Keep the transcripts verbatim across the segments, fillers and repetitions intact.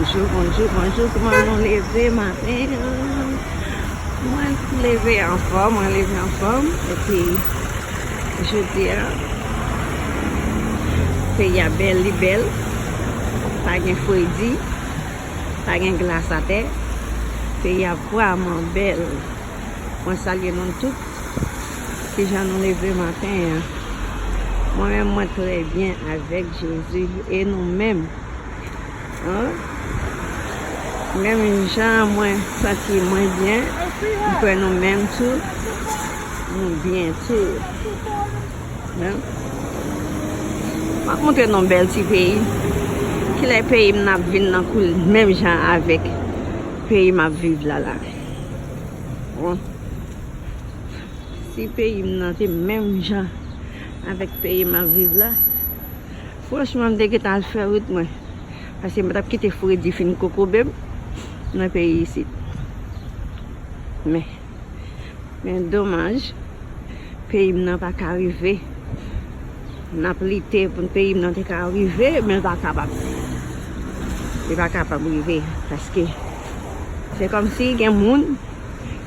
Bonjou, bonjou, bonjou. Kòman nou leve maten an? Mwen leve anfòm, mwen leve anfòm. Epi, jodi a, peyi a bèl, li bèl. Pa gen fredi, pa gen glas atè. Peyi a vrèman bèl. Mwen salye nou tout. Kijan nou leve maten an? Mwen menm, mwen trè byen avèk Jezi. E nou menm? Hein? Menm jan mwen santi mwen byen, m kwè nou menm tou, nou byen tou. Hein? M ap montre nou bèl ti peyi. Kilè peyi m nan ap vin nan koul menm jan avèk peyi m ap viv la la? Bon. Si peyi m nan te menm jan avèk peyi m ap viv la, franchman, m te gentan al fè wout mwen. Paske m pa t ap kite fredi fin kokobe m nan peyi isit. Men, men domaj, peyi m nan pa ka rive. N ap lite pou peyi m nan te ka rive, men l pa kapab. Li pa kapab rive, paske se kòmsi gen moun,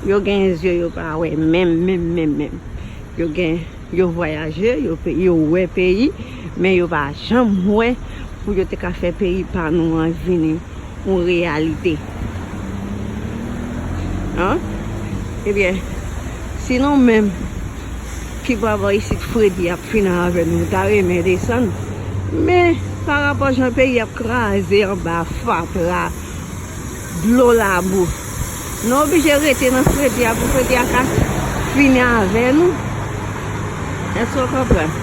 yo gen zye yo pa wè menm, menm, menm, menm. Yo gen, yo vwayaje, yo pe-, yo wè peyi, men yo pa janm wè pou yo te ka fè peyi pa nou an vini yon reyalite. Hein? Ebyen, si nou menm ki pa bò isit fredi ap fin avè nou, ta renmen desann. Men, pa rapò jan peyi ap kraze anba fatra, dlo, labou, nou oblije rete nan fredi a pou fredi a ka fini avè nou. Èske w konprann?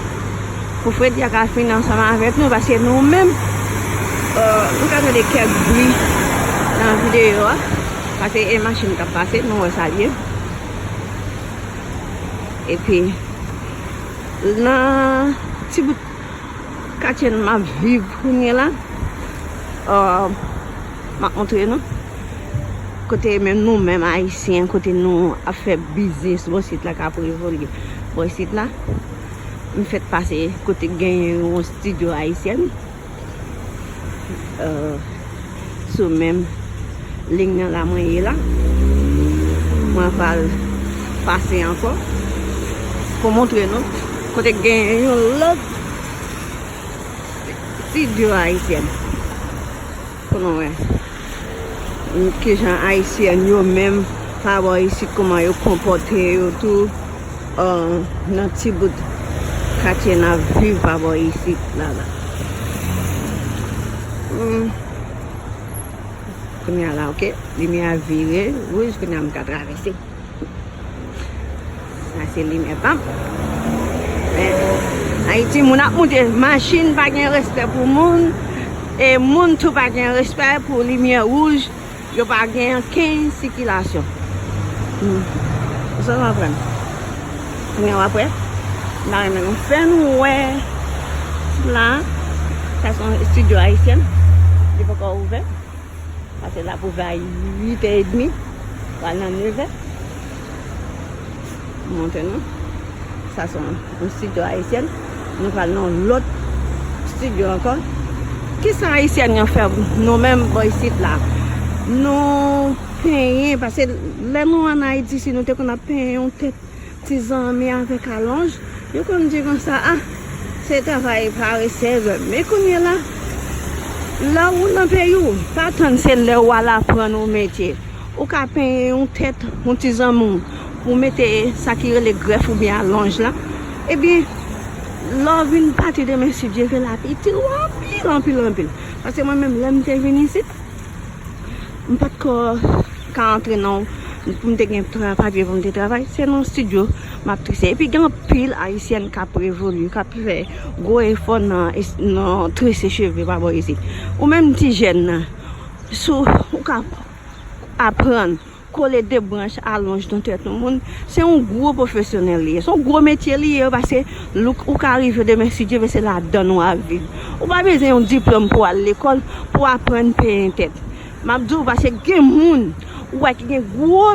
Pou fredi a ka fini ansanm avèk nou, paske nou menm, euh, nou ka tande kèk bri nan videyo a, paske e machin k ap pase, nou wè sa l ye. Epi, nan ti bout katye m ap viv kounye la, euh, m ap montre nou. Kote menm nou menm Ayisyen, kote nou ap fè biznis bò isit la, k ap evolye bò isit la. M fèk pase kote k genyen yon estidyo ayisyèn. Euh, sou menm liy nan la mwen ye la. Mwen pral pase ankò pou montre nou kote k genyen yon lòt estidyo ayisyèn. Pou nou wè kijan Ayisyèn yo menm pa bò isit, kòman yo konpòte yo tou, euh, nan ti bout katye n ap viv pa bò isit la la. Hmm. Kounye a la, oke, limyè a vire wouj, kounye a m ka travèse. Sa se limyè pa m. Men, Ayiti, moun ap moute machin, pa gen respè pou moun, e moun tou pa gen respè pou limyè wouj, yo pa gen ankenn sikilasyon. Hmm. Ou sa w aprann? Kounye a w ap wè. M ta renmen nou fè nou wè la. Sa se yon estidyo ayisyèn. Li poko ouvè. Pase l ap ouvè a uit è edmi, pral nan nevè. M montre nou. Sa se yon, yon estidyo ayisyèn. Nou pral nan yon lòt estidyo ankò. Kisa Ayisyèn yo fè nou menm bò isit la? Nou penyen, paske lè nou ann Ayiti, si nou te konn ap penyen yon tèt ti zanmi avèk alonj, yo konn di konsa, a, se travay parese yo. Men kounye la, lè ou nan peyi w, pa tann se lè w al aprann yon metye. Ou ka penyen yon tèt yon ti zanmi w pou mete sa ki rele grèf oubyen alonj la. Ebyen, lè w vin pati demen, si Dye vle, l ap itil ou anpil, anpil, anpil. Paske mwen menm, lè m te vin isit, m pa t ko ka antre nan, pou m te gen tra-, papye pou m te travay, se nan estidyo m ap trise. Epi gen anpil Ayisyèn k ap evolye, k ap fè gwo efò nan es-, nan trise cheve pa bò isit. Ou menm ti jèn nan, si w ka aprann kole de branch alonj nan tèt yon moun, se yon gwo pwofesyonèl li ye. Se yon gwo metye li ye, paske ou ka rive demen, si Dye vle, se ladann ou ap viv. Ou pa bezwen yon diplòm pou al lekòl, pou aprann penyen tèt. M ap di w, paske gen moun, ou wè ki gen gwo,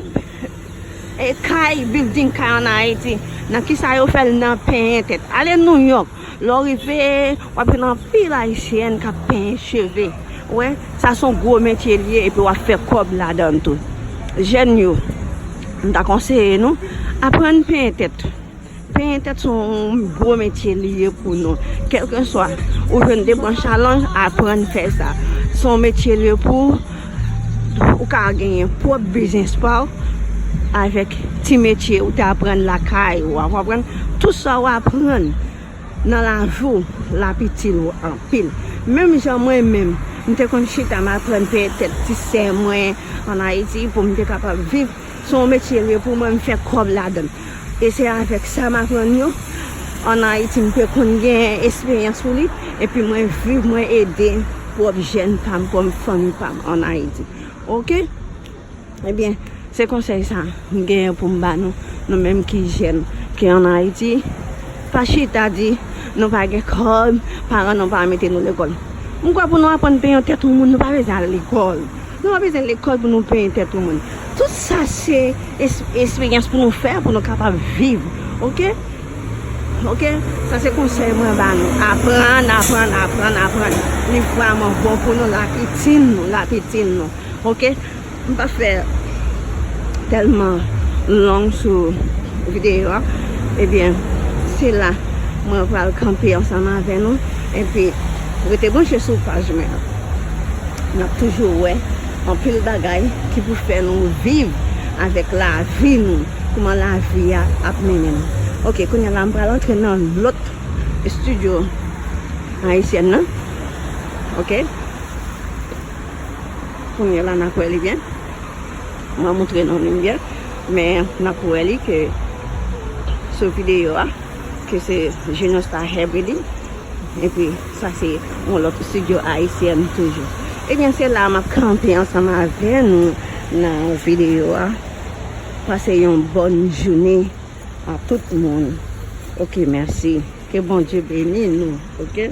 e, kay, building kay ann Ayiti. Nan kisa yo fè l? Nan penyen tèt. Ale Nouyòk, lè w rive, w ap jwenn anpil Ayisyèn k ap penyen cheve. Wè, sa se yon gwo metye li ye, epi w ap fè kòb ladan l tou. Jèn yo, m ta konseye nou, aprann penyen tèt. Penyen tèt se yon gwo metye li ye pou nou. Kèlkeswa, ou jwenn de branch alonj, aprann fè sa. Se yon metye li ye pou ou ka genyen pwòp biznis pa w avèk ti metye ou te aprann lakay ou a. Ou konprann? Tout sa w aprann nan lavi w, l ap itil ou anpil. Menm jan mwen menm, m te konn chita, m aprann penyen tèt ti sè mwen ann Ayiti pou m te kapab viv. Se yon metye li ye pou mwen, m fè kòb ladan l. E se avèk sa m aprann yo ann Ayiti, m te konn gen esperyans sou li, epi mwen viv, mwen ede pwòp jèn pa m, pwòp fanmi pa m ann Ayiti. Oke? Ebyen, se konsèy sa m genyen pou m ba nou, nou menm ki jèn, ki ann Ayiti. Pa chita di nou pa gen kòb, paran nou pa mete nou lekòl. M kwè pou nou aprann penyen tèt yon moun, nou pa bezwen al lekòl. Nou pa bezwen lekòl pou nou penyen tèt yon moun. Tout sa se es-, esperyans pou nou fè, pou nou kapab viv. Oke? Oke? Sa se konsèy mwen ba nou. Aprann, aprann, aprann, aprann. Li vrèman bon pou nou, l ap itil nou, l ap itil nou. Oke? M pa fè tèlman long sou videyo a. Ebyen, se la mwen pral kanpe ansanm avè nou. Epi, rete branche sou paj mwen an. N ap toujou wè anpil bagay ki pou fè nou viv avèk lavi nou, kòman lavi a ap mennen nou. Oke, kounye a la, m pral antre nan lòt estidyo ayisyèn nan. Oke? Kounye a la, n ap wè li byen. Mwen montre nou li byen. Men, n ap wè li ke sou videyo a, ke se Junior Star Hair Braiding. Epi, sa se yon lòt estidyo ayisyèn toujou. Ebyen, se la m ap kanpe ansanm avè nou nan videyo a. Pase yon bòn jounen a tout moun. Oke, mèsi. Ke Bondye beni nou, oke?